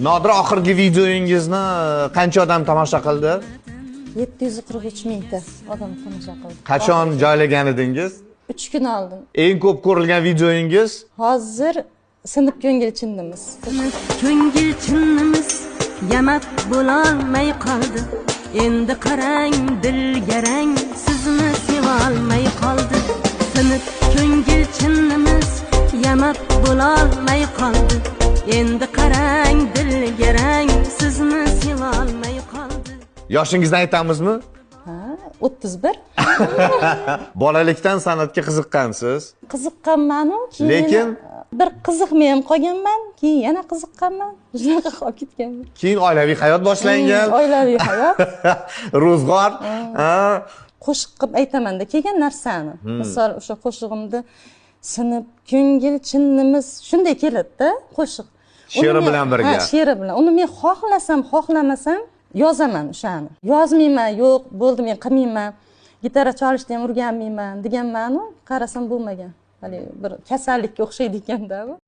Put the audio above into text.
Nodira, oxirgi videoyingizni qancha odam tomosha qildi? 743 mingta odam tomosha qildi. Qachon joylagan edingiz? 3 kun oldin. Eng ko'p ko'rilgan videoyingiz? Hozir sinib ko'ngil chinnimiz. Ko'ngil chinnimiz yamab bo'lolmay qoldi. Endi qarang dil garang sizni sevolmay qoldi. Sinib ko'ngil chinnimiz yamab bo'lolmay qoldi. Endi qarang dil garang sizni sevolmay qoldi. Yoshingizni aytamizmi? Ha, 31. Bolalikdan san'atga qiziqqansiz. Qiziqqanman-u, keyin Lekin? bir qiziqmay ham qolganman, keyin yana qiziqqanman. Shunaqa qolib ketganman. Keyin oilaviy hayot boshlangan. Oilaviy hayot. Ro'zg'or. Ha. Qo'shiq qilib aytamanda kelgan narsani. Misol, o'sha qo'shig'imda sinib ko'ngil chinnimiz shunday keladi-da qo'shiq. She'ri bilan birga. Ha, she'ri bilan. Uni men xohlasam, xohlamasam yozaman o'shani. Yozmayman, yo'q, bo'ldi, men qilmayman. Gitara chalishni ham o'rganmayman deganman-u, qarasam bo'lmagan. Haligi bir kasallikka o'xshaydi ekanda bu.